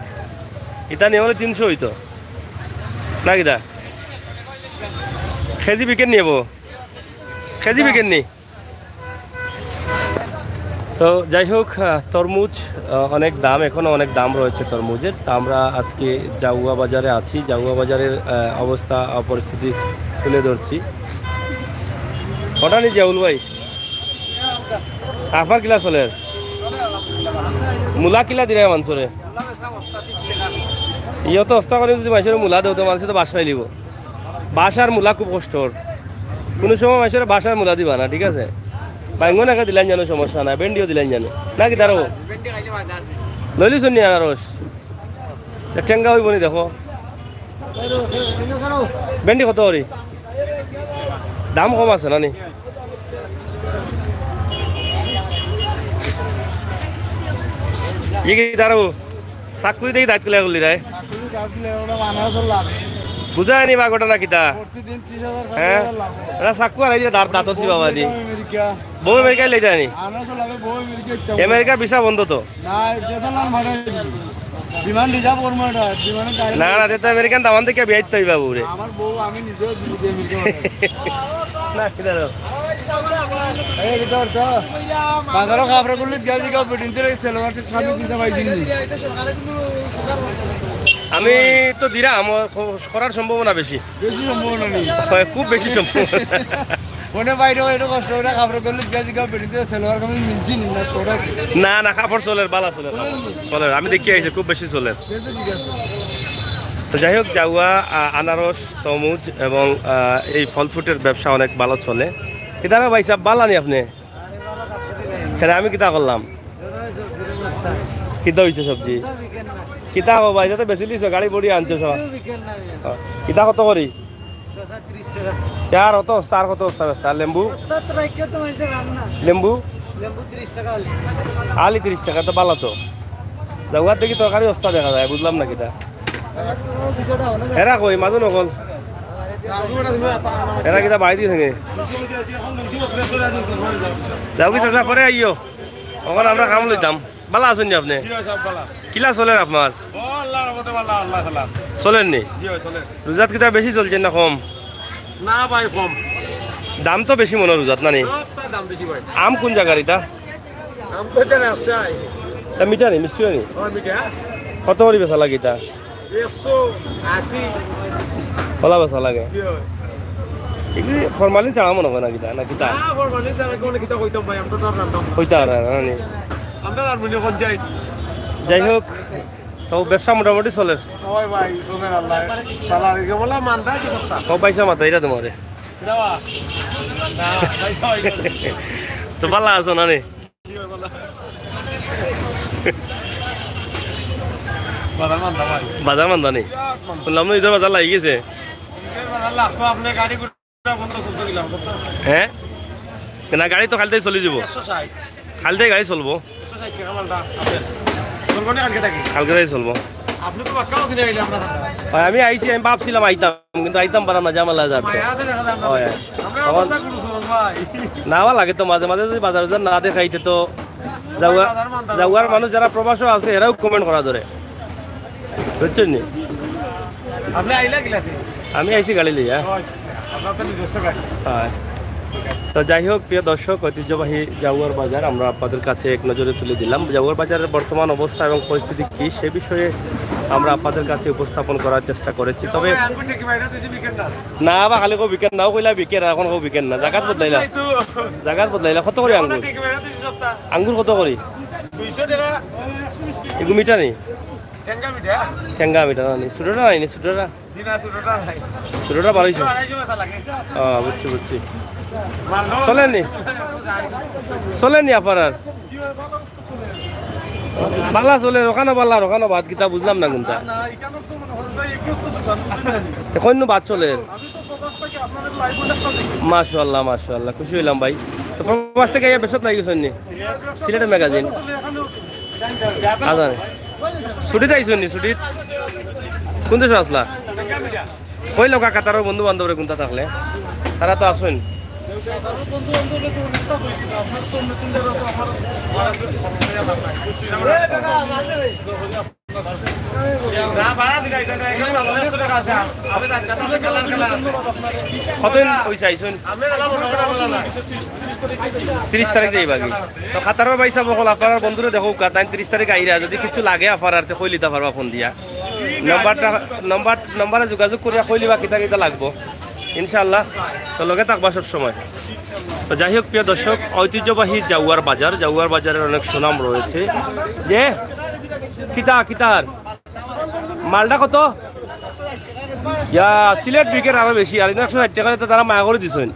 ইতা নিয়ে হলে তিনশো হইতো। না কিতা? কেজি বিকেন নি এবো? কেজি বিকেন নি? তো যাই হোক, আহ, তরমুজ, আহ, অনেক দাম, এখনো অনেক দাম রয়েছে তরমুজের। তা আমরা আজকে জাউয়া বাজারে আছি, জাউয়া বাজারের, আহ, অবস্থা, আহ, পরিস্থিতি তুলে ধরছি। ওটা নি জাউল ভাই, আফার কিলা চলের? মুলা কিলা দিরায় মানষরে? ইয়ো তো অস্তা করি যদি মানষরে মুলা দেও, তো মানষে তো বাস পাইলিব। বাস আর মুলা খুব কষ্টর। কোনো সময় মানষরে বাস আর মুলা দিবা না, ঠিক আছে? বাইঙ্গন একা দিলাইন জানো, সমস্যা নাই, ভেন্ডিও দিলাইন জানো। না কিতা রে বা? লইলিছইন নি আনারস? তে টেঙ্গা অইবো নি দেখো। ভেন্ডি কত করি? দাম কম আছে না নি? ই কিতা রে? চাক্কু দেখি দাঁত কিলা করলি রে? বুঝায় নি বা ঘটনা কিতা? প্রতিদিন ত্রিশ হাজার, হ্যাঁ? পঁচিশ হাজার লাভ। এটা চাক্কু আর এই যে দাঁত, দাঁতর চিবা বাদি। আমেরিকা। বউ আমেরিকায় লই যায়নি? আনারস লাগে, বউ আমেরিকা ইচ্ছা করে। আমেরিকা ভিসা বন্ধ তো। না, যেটা নাম ভাড়া। বিমান রিজার্ভ করবো এটা, বিমানে direct। না, না, তে তো আমেরিকান দামান দেখে বিয়াইতে হইবা বউরে। আমার বউ, আমি নিজেও দিবি দিয়ে আমেরিকা পাঠাই। না, কিতা রে? এই ভিতর তো। বাজারও কাপড় করলে গেছি, কেউ বেটিন দিয়ে সেলোয়ার ঠিক সামনে দিতে পারছি না। আমি তো দিরাম, ও ক-, করার সম্ভাবনা বেশি। বেশি সম্ভাবনা নেই। হয়, খুব বেশি সম্ভাবনা। মনে বাইরে বাইরে কষ্ট করে কাপড় করলে গেছি, কেউ বেটিন দিয়ে সেলোয়ার কামিজ মিলছি নি, না শর্ট আছে। না, না, কাপড় চলের, বালা চলের, কাপড় চলের। চলের, আমি দেখি আইছি, খুব বেশি চলের। সে তো ঠিক আছে। তো যাই হোক, জাউয়া, আ, আনারস, তরমুজ এবং, আ, এই ফল ফ্রুটের ব্যবসা অনেক ভালো চলে। কিতা রে ভাই সাহেব, বালা নি আপনি? কেনে আমি কিতা করলাম? কিতা হইছে সবজি? কিতা হো ভাই, এটা তো বেশি দিছো, গাড়ি বড়ি আনছো সব। কিতা কত করি? চার কত বস্তা, আর কত বস্তা বেচতা? আর লেম্বু? লেম্বু? আলি তিরিশ টাকা, তো বালা তো। জাউয়ার দেখি তরকারি বস্তা দেখা যায়, বুঝলাম না কিতা। এরা কই, মাজু নকল? এরা কিতা বাড়ি দিয়ে থাকে? যাও কি চাচা, পরে আইও। অখন আমরা কাম লইতাম। বালা আছইন নি আপনি? জি ভাই, সব বালা। কিলা চলের আপনার? ও আল্লাহর রহমতে বালা, আল্লাহ তাআলা। চলের নি? জি ভাই, চলের। রোজাত কিতা বেশি চলছে না কম? না ভাই, কম। দাম তো বেশি মনে হয় রোজাত, না নি? সবটার দাম বেশি ভাই। আম কোন জাগার ইটা? আম তো এটা রাজশাহী। তা মিঠা নি, মিষ্টি নি? ও, মিঠা। কত করি বেচা লাগে ইটা? একশো আশি। কলা বেচা লাগে? জি ভাই। এগুলি ফরমালিন ছাড়া মনে হয় না কিতা, না কিতা? না, ফরমালিন ছাড়া কেমনে কিতা কইতাম ভাই, আমরা তো আর জানতাম না। কইতা আর না, না নি? আমরা জানবো নি কোন যাই? যাই হোক, তো ব্যবসা মোটামুটি চলের। ওই ভাই, চলের আল্লাহ। সালার কি বলে, মান্দা কি করতা? ও পয়সা মাত্র, এটা তোমারে। এটা বা? না, পয়সা হইল। তো বালা আছো না নি? কি হয় বলো? বাজার মান্দা ভাই। বাজার মান্দা নি? বিরাট মান্দা। শুনলাম না, ইধর বাজার লাগি গেছে। ইধর বাজার লাগতো, আপনি গাড়ি ঘোড়া বন্ধ চলতে গেলাম, করতে। হ্যাঁ? না, গাড়ি তো কালকেই চলে যাব। একশো ষাট। কালকেই গাড়ি চলবো। একশো ষাট টাকা মালটা আছে। চলবো না কালকে থাকি? কালকে থাকি চলবো। আপনি তো বাক্কাও দিনে আইলে আমরা। ভাই, আমি আইছি, আমি ভাবছিলাম আইতাম, কিন্তু আইতাম পারলাম না, ঝামেলা যাচ্ছে। মায়া আছে দেখা যায় না। হয়। আমরা তখন অবস্থা গুরু সুমন ভাই। না, আমার লাগে তো মাঝে মাঝে যদি বাজার বাজার না দেখাইতে তো যাওয়া-, বাজার মান্দা যাওয়ার ভাই। মানুষ যারা প্রবাসও আছে, এরাও comment করা ধরে। বুঝছেন নি? আপনি আইলা কিলাতে? আমি আইছি গাড়ি লইয়া। ও আচ্ছা, আপনার তো নিজস্ব গাড়ি। হ্যাঁ। তো যাই হোক, প্রিয় দর্শক, ঐতিহ্যবাহী জাউয়ার বাজার আমরা আপনাদের কাছে এক নজরে তুলে দিলাম। জাউয়ার বাজারের বর্তমান অবস্থা এবং পরিস্থিতি কি, সে বিষয়ে আমরা আপনাদের কাছে উপস্থাপন করার চেষ্টা করেছি। তবে আঙ্গুর টেকি বাইরে দিছি বিকেল না। না বা খালি কও বিকেল না, ও কইলা বিকেল, এখন কও বিকেল না। জাগাত বদলাইলা। জাগাত বদলাইলা। কত করি আঙ্গুর? টেকি বাইরে দিছি সপ্তাহ। আঙ্গুর কত করি? দুইশো টাকা। এগু মিঠা নি? টেঙ্গা মিঠা। টেঙ্গা মিঠা না নি? ছোটটা নাই নি? ছোটটা? জি না, ছোটটা নাই। ছোটটা বারোইশো। আড়াইশো বেচা লাগে। ও, বুঝছি, বুঝছি। মালদহ। চলের নি? চলের নি আপনার আর? বালা চলের, ওখানো বালা, ওখানো বাদ, কিতা বুঝলাম না কোনটা। না, না, এখানে তো মনে হয় ভাই, এগুলো তো দোকান, বুঝলেন? এখন নু বাদ চলের। আমি তো প্রবাস থাকি, আপনাদের live ও দেখতাম। মাশাআল্লাহ, মাশাআল্লাহ, খুশি হইলাম ভাই। তো প্রবাস থেকে আইয়া ব্যবসাত লাগি গেছইন নি? সিলেটের magazine। আসলে এখানে আচ্ছা। ছুটিত আইছইন নি? ছুটিত? কোন দেশো আছলা? কইলাউক্কা কাতারর বন্ধু বান্ধবরে কুনতা থাকলে। তারা তো আছইন। কতদিন অইছে আইছইন? ত্রিশ তারিখ যাইবাগি। তো কাতারর ভাইসাব অকল, আপনারার বন্ধুরে দেখউক্কা, তাইন ত্রিশ তারিখ আইরা, যদি কিচ্ছু লাগে আপনারার, তে কইলিতা পারবা ফোন দিয়া। নাম্বারটা, নাম্বার, নাম্বারে যোগাযোগ করিয়া কইলিবা কিতা কিতা লাগবো, ইনশাআল্লাহ। তো লগে থাকবা সব সময়। তো যাই হোক, প্রিয় দর্শক, ঐতিহ্যবাহী জাউয়ার বাজার, জাউয়ার বাজারের অনেক সুনাম রয়েছে। যে কিতা, কিতার মালটা কত? ইয়া, সিলেট বিকের আরো বেশি, আর একশো ষাইট টাকা তো তারা মায়া করি দিছইন।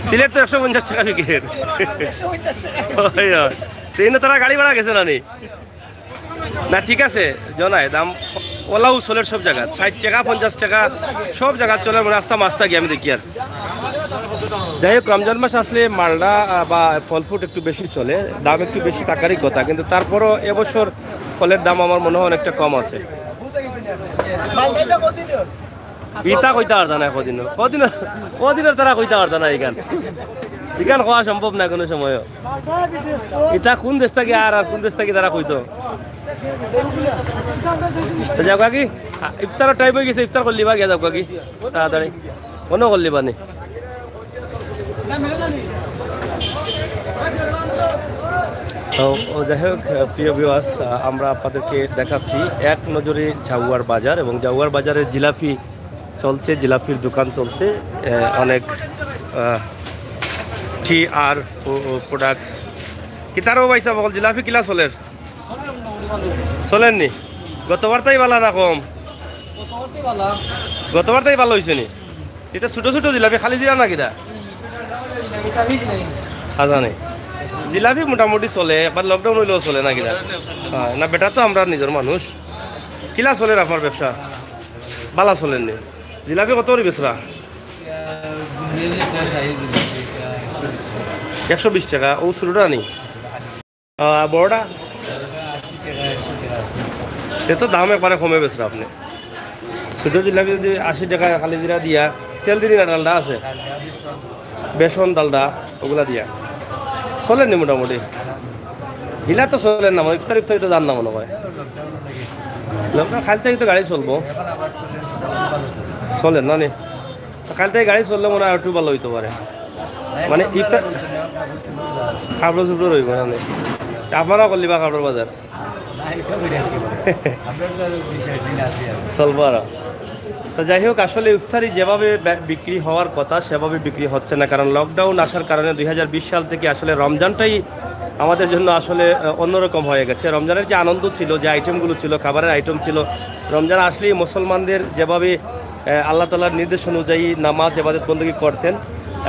সিলেট তো একশো পঞ্চাশ টাকা বিকের। অয়, অয়। তো ইনো তারা গাড়ি ভাড়া গেছে না নি? না, ঠিক আছে, জনাই দাম ওলাও চলের সব জাগাত, ষাইট টেকা, পঞ্চাশ টেকা, সব জাগাত চলের, মানে আস্তা মাস্তা গিয়া আমি দেখিয়ার। যাই হোক, রমজান মাস আসলে মালটা, আহ, বা ফল ফ্রুট একটু বেশি চলে, দাম একটু বেশি থাকারই কথা, কিন্তু তারপরও এবছর ফলের দাম আমার মনে হয় অনেকটা কম আছে। ইতা কইতা পারতা না কদিন, কদিন, কদিন তারা কইতা পারতা না ইখান, ইখান কওয়া সম্ভব না কোনো সময়ও। ইতা কোন দেশ থাকি আর, আর কোন দেশ থাকি তারা কইতো। তো যাও কাকি, ইফতারর টাইম অই গেছে, ইফতার করলিবা গিয়া যাও কাকি, তাড়াতাড়ি। কোনো করলিবা নি। তো, ও যাই হোক, প্রিয় ভিউয়ার্স, আমরা আপনাদেরকে দেখাচ্ছি এক নজরে জাউয়ার বাজার, এবং জাউয়ার বাজারে জিলাপি চলছে, জিলাপির দোকান চলছে, আহ, অনেক, আহ, টি আর প্রো-, প্রোডাক্টস। কিতারও ভাই সাহেব, অকল জিলাপি কিলা চলের? চলের নি? গতবার তাই বালা না কম? গতবার তাই বালা অইছে নি? ইতা ছোট ছোট জিলাপি, খালি জিরা না কিতা? খাজা নাই। জিলাপি মোটামুটি চলে, একবার লকডাউন অইলেও চলে না কিতা? হ্যাঁ, না বেটা তো আমরা নিজর মানুষ। কিলা চলের আপনার ব্যবসা? বালা চলের নি? জিলাপি কত করি বেচরা? একশো বিশ টেকা। ও ছোটটা নি? আহ, বড়টা? এ তো দাম একবারে কমে বেচরা আপনে। ছোট জিলাপি যদি আশি টেকা খালি জিরা দিয়া, তেল দিলি না, ডালডা আছে, বেসন ডালডা, ওগুলা দিয়া চলের নি মোটামুটি। হিলা তো চলের না, মানে ইফতার ইফতারি তো যার না মনে হয়। লকডাউন খাইতে তো গাড়ি চলবো, চলের না নি? তো কাইল থাকি গাড়ি চললে মনে হয় একটু ভালা অইতো পারে। মানে ইফতার কাপড় চোপড় রইবো না নি? আপনারা করলিবা কাপড়র বাজার? চলবো আর। তো যাই হোক, আসলে ইফতারি যেভাবে বে-, বিক্রি হওয়ার কথা সেভাবে বিক্রি হচ্ছে না, কারণ লকডাউন আসার কারণে দুই হাজার বিশ সাল থেকে আসলে রমজানটাই আমাদের জন্য আসলে, আহ, অন্যরকম হয়ে গেছে। রমজানের যে আনন্দ ছিল, যে আইটেমগুলো ছিল, খাবারের আইটেম ছিল, রমজান আসলেই মুসলমানদের যেভাবে, আহ, আল্লাহ তাআলার নির্দেশ অনুযায়ী নামাজ, ইবাদত, বন্দেগী করতেন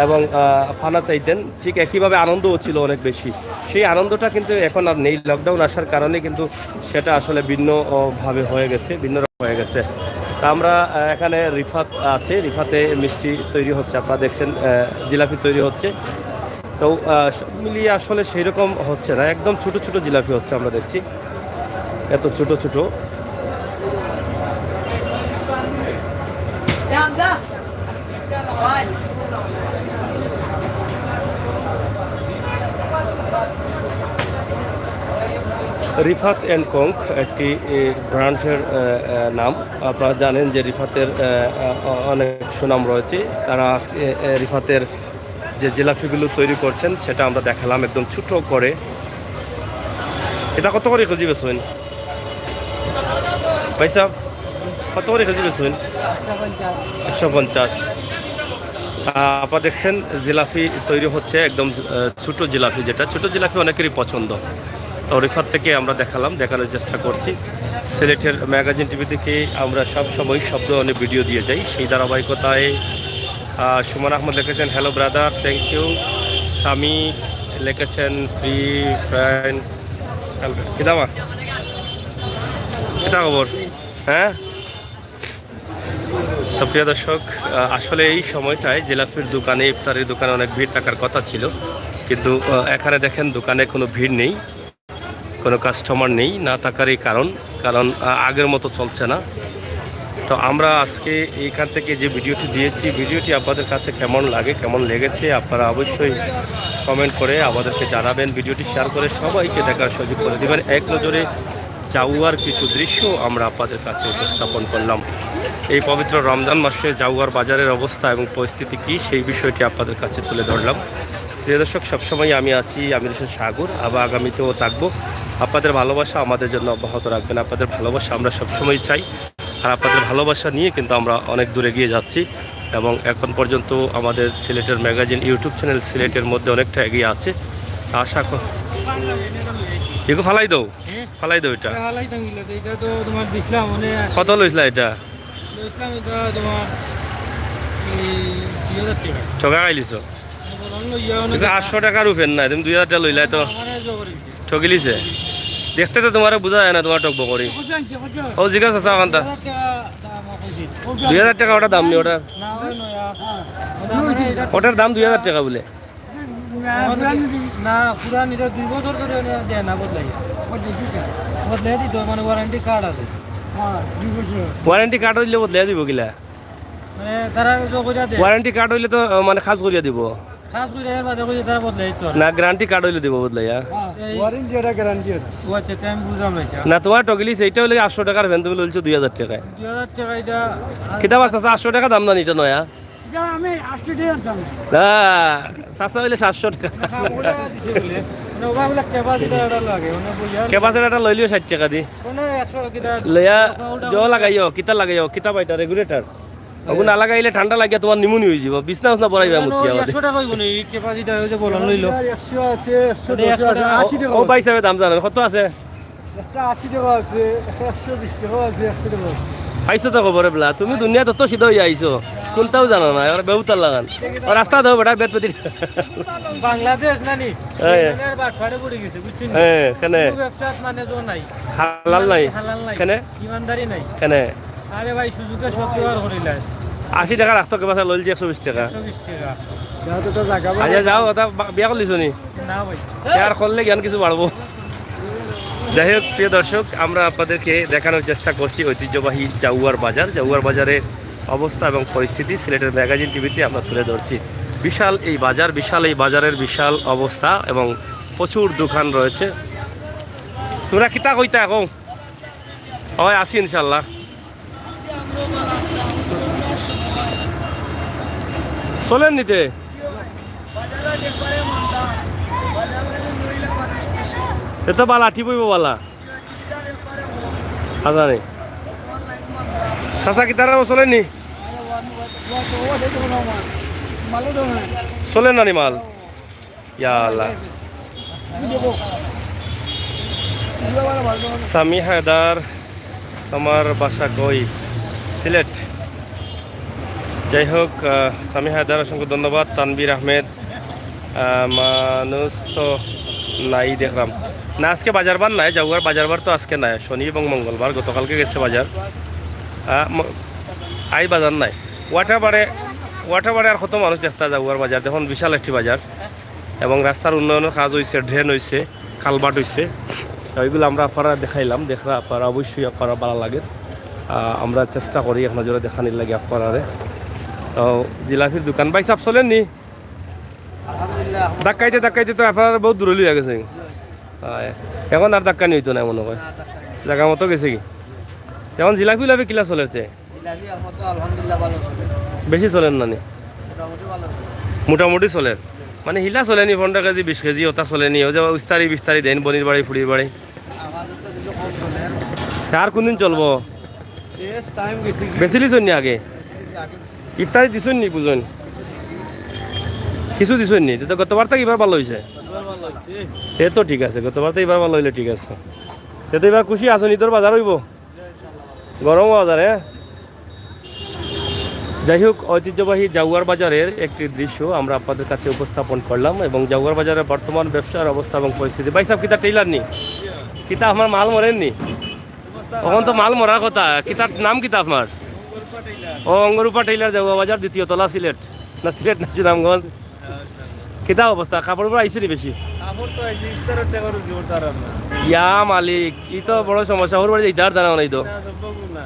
এবং, আহ, পানা চাইতেন, ঠিক একইভাবে আনন্দও ছিল অনেক বেশি। সেই আনন্দটা কিন্তু এখন আর নেই, লকডাউন আসার কারণে কিন্তু সেটা আসলে ভিন্ন, ও, ভাবে হয়ে গেছে, ভিন্ন রকম হয়ে গেছে। তা আমরা, আহ, এখানে রিফাত আছে, রিফাতে মিষ্টি তৈরি হচ্ছে, আপনারা দেখছেন, আহ, জিলাপি তৈরি হচ্ছে। তো, আহ, সব মিলিয়ে আসলে সেই রকম হচ্ছে না, একদম ছোট ছোট জিলাপি হচ্ছে, আমরা দেখছি এত ছোট ছোট। রিফাত অ্যান্ড কংক একটি, এ, ব্র্যান্ডের, এ, এ, নাম। আপনারা জানেন যে রিফাতের, এ, এ, অ-, অনেক সুনাম রয়েছে। তারা আজকে, এ, রিফাতের যে জিলাপিগুলো তৈরি করছেন সেটা আমরা দেখালাম একদম ছোট করে। এটা কত করি কেজি বেচইন ভাই সাহেব? কত করি কেজি বেচইন? একশো পঞ্চাশ। আহ, আপনারা দেখছেন জিলাপি তৈরি হচ্ছে, একদম, আহ, ছোট জিলাপি, যেটা ছোট জিলাপি অনেকেরই পছন্দ। তো রিফাত থেকে আমরা দেখালাম, দেখানোর চেষ্টা করছি। সিলেটের ম্যাগাজিন টিভি থেকে আমরা সব সময় শব্দ অনেক ভিডিও দিয়ে যাই, সেই ধারাবাহিকতায়, আহ, সুমন আহমদ লিখেছেন, "Hello brother, thank you।" Sami লিখেছেন, "Free friend।" কিদামা? কিতা খবর? হ্যাঁ? তো প্রিয় দর্শক, আহ, আসলে এই সময়টায় জিলাপির দোকানে, ইফতারির দোকানে অনেক ভিড় থাকার কথা ছিল, কিন্তু, আহ, এখানে দেখেন দোকানে কোনো ভিড় নেই, কোনো কাস্টমার নেই, না থাকারই কারণ, কারণ, আহ, আগের মতো চলছে না। তো আমরা আজকে এইখান থেকে যে ভিডিওটি দিয়েছি, ভিডিওটি আপনাদের কাছে কেমন লাগে, কেমন লেগেছে, আপনারা অবশ্যই কমেন্ট করে আমাদেরকে জানাবেন। ভিডিওটি শেয়ার করে সবাইকে দেখার সুযোগ করে দিবেন। এক নজরে জাউয়ার কিছু দৃশ্য আমরা আপনাদের কাছে উপস্থাপন করলাম। এই পবিত্র রমজান মাসে জাউয়ার বাজারের অবস্থা এবং পরিস্থিতি কী, সেই বিষয়টি আপনাদের কাছে তুলে ধরলাম। প্রিয় দর্শক, সবসময় আমি আছি আমির হোসেন সাগর, আবার আগামীতেও থাকবো। আপনাদের ভালোবাসা আমাদের জন্য অব্যাহত রাখবেন। আপনাদের ভালোবাসা আমরা সবসময় চাই, আর আপনাদের ভালোবাসা নিয়ে কিন্তু আমরা অনেক দূর এগিয়ে যাচ্ছি, এবং এখন পর্যন্ত আমাদের সিলেটের ম্যাগাজিন YouTube চ্যানেল সিলেটের মধ্যে অনেকটা এগিয়ে আছে। আশা কর-, এগু ফালাই দেও, ফালাই দেও এটা। এটা ফালাই দাও, এটা তো তোমার দিছিলাম, মানে, কত লইছিলা এটা? লইছিলাম এটা তোমার এই দুই হাজার টাকা। ঠগা খাইলিছো। বললাম, লইয়া অনেক এটা আটশো টাকার উপরে না, তুমি দুই হাজার টাকা লইলাই তো। আমার এই জবর হইছে। ঠগিলিছে। দেখতে তো তোমারে বুঝা যায় না, তোমার টকবক করি। কত আনছে, কত? ও জিজ্ঞাসা আছে ওখানটা। দুই হাজার টাকা দাম কইছি। দুই হাজার টাকা ওটার দাম নি ওটার। না, ওই নয়া। হ্যাঁ। ওটা মানে এটা ওটার দাম দুই হাজার টাকা বলে। না, পুরান, না, পুরান এটা দুই বছর ধরে ওরা দেয় না বদলাই। বদলাই দিতে হয়, মানে ওয়ারেন্টি কার্ড আছে। হ্যাঁ, দুই বছর। ওয়ারেন্টি কার্ড হইলে বদলাই দিব কিলা? মানে তারা তো কইরা দেয়। ওয়ারেন্টি কার্ড হইলে তো, আহ, মানে কাজ করিয়া দিব। কাজ করে এর বাদে কইছে তারা বদলাই দিতে পারে। না, গ্যারান্টি কার্ড হইলে দিব বদলাইয়া। হ্যাঁ, এই ওয়ারেন্টি এটা গ্যারান্টি এটা। ও আচ্ছা, তাই আমি বুঝলাম না এটা। না, তোমার টগিলিস এইটা হইলে আটশো টাকার ফ্যান, তুমি লইছো দুই হাজার টাকায়। দুই হাজার টাকা এটা। কিতা বাস আছে, আটশো টাকা দাম জানি এটা নয়া। এটা আমি আটশো টাকা দাম। না, চাচা হইলে সাতশো টাকা। না, ওটা দিছে বলে। মানে ওবা বলে ক্যাপাসিটর এটা লাগে, মানে বইয়া। ক্যাপাসিটর এটা লইলিও ষাট টাকা দি। মানে একশো কিতা লইয়া ওটা জো লাগাইও, কিতা লাগাইও, কিতা বাইটা রেগুলেটর। ওগু না লাগাইলে ঠান্ডা লাগিয়া তোমার নিমুনি হয়ে যাব। বিছনা উছনা পড়াইবা ওটা মুতিয়া ওই আমাদের। একশো টাকা হইব নি, ক্যাপাসিটর ওই যে বলন লইলো। একশো আছে, একশো দশ আছে, আশি টাকা ও, ও আছে। ভাই সাহেব দাম জানেন, কত আছে? একটা আশি টাকা আছে, একটা একশো বিশ টাকা আছে, একশো টাকা আছে। পাইছো তো খবর এবলা, তুমি দুনিয়া তত সিধা হইয়া আইছো, কোনটাও জানো না, আর বেহুতার লাগান। আর রাস্তা দাও বেটা, বেত পেতি। বাংলাদেশ না নি? হ্যাঁ। এখানে আর বাটপারে পড়ে গেছে, বুঝছেন? হ্যাঁ, কেনে? কোনো ব্যবসা মানে তো নাই। হালাল নাই। হালাল নাই। কেনে? ইমানদারি নাই। কেনে? আরে ভাই, সুযোগে সব ব্যবহার করিলাই। আশি টাকা রাখতো, কে বাসা লইলছে একশো বিশ টাকা। একশো বিশ টাকা। আচ্ছা, যাও, ওটা বা-, বিয়া করলিছো নি? না ভাই। বিয়া করলে জ্ঞান কিছু বাড়বো। যাই হোক, প্রিয় দর্শক, আমরা আপনাদেরকে দেখানোর চেষ্টা করছি ঐতিহ্যবাহী জাউয়ার বাজার। জাউয়ার বাজারের অবস্থা এবং পরিস্থিতি সিলেটের ম্যাগাজিন টিভিতে আমরা তুলে ধরছি। বিশাল এই বাজার, বিশাল এই বাজারের বিশাল অবস্থা এবং প্রচুর দোকান রয়েছে। তোমরা কিতা কইতা এখন? হয়, আছি ইনশাল্লাহ। চলেন নিতে। এ তো বালা, ঠিক হইব বালা। আচ্ছা নি। চাচা, কিতারা চলেন নি? চলেন না নি মাল? ইয়া আল্লাহ। সামি হায়দার, আমার বাসা কই? সিলেট। যাই হোক, আহ, সামি হায়দার, অসংখ্য ধন্যবাদ। তানভীর আহমেদ, আহ, মানুষ তো নাই দেখলাম না। আজকে বাজার বার নাই, জাউয়ার বাজার বার তো আজকে নাই, শনি এবং মঙ্গলবার, গতকালকে গেছে বাজার। আহ, ম-, আই বাজার নাই। ওয়াটারবারে, ওয়াটারবারে আর কত মানুষ দেখতা জাউয়ার বাজার, দেখুন বিশাল একটি বাজার। এবং রাস্তার উন্নয়নের কাজ হইছে, ড্রেন হইছে, কালভার্ট হইছে। তো এইগুলো আমরা আপনারা দেখাইলাম, দেখরা আপনারা অবশ্যই আপনারা ভালো লাগে। আহ, আমরা চেষ্টা করি এক নজরে দেখানির লাগি আপনারারে। তো জিলাপির দোকান ভাই সাহেব চলেন নি? আলহামদুলিল্লাহ। ধাক্কাইতে ধাক্কাইতে তো আপনারা বহুত দূরে লইয়া গেছে। আয়, এখন আর ধাক্কা নিতে না মনে হয়। জায়গা মতো গেছে কি? এখন জিলাপি উলাপি কিলা চলেতে? জিলাপি আমার তো আলহামদুলিল্লাহ ভালো চলে। বেশি চলের না নি? মোটামুটি ভালো চলে। মোটামুটি চলের। মানে হিলা চলে নি, পনেরো কেজি, বিশ কেজি, ওটা চলে নি? ওই যে ইস্তারি বিস্তারি দেন, বনির বাড়ি, ফুড়ির বাড়ি। আমাদের তো কিছু কম চলে। আর কোন দিন চলবো? বেশ টাইম গেছে কি? বেচিলিছইন নি আগে? বেশি বেশি আগে। ইফতারি দিছইন নি, বুঝইন? কিছু দিছইন নি? তো গতবার তো এবার ভালো হইছে। এবার ভালো হইছে। সে তো ঠিক আছে, গতবার তো এবার ভালো হইলে ঠিক আছে। সে তো এবার খুশি আছো, ঈদর বাজার হইব? গরম বাজারে। যাই হোক, ঐতিহ্যবাহী জাউয়ার বাজারের একটি দৃশ্য আমরা আপনাদের কাছে উপস্থাপন করলাম এবং জাউয়ার বাজারের বর্তমান ব্যবসার অবস্থা এবং পরিস্থিতি। ভাই সাহেব, কিতা টেইলার নি? কিতা আমার মাল মরের নি? অখন তো মাল মরার কথা। কিতার নাম কিতা আপনার? ও, অঙ্গরূপা টেইলার, জাউয়া বাজার, দ্বিতীয় তলা, সিলেট। না, সিলেট না, সুনামগঞ্জ। কিতা অবস্থা? কাপড় উপর আইছে নি বেশি? কাপড় তো আইছে, ইস্তারর টাকার জোর তার আর না। ইয়া মালিক, ই তো বড় সমস্যা। ওর বাড়ি যাইতে আর জানা নাই তো। না, সম্ভব না।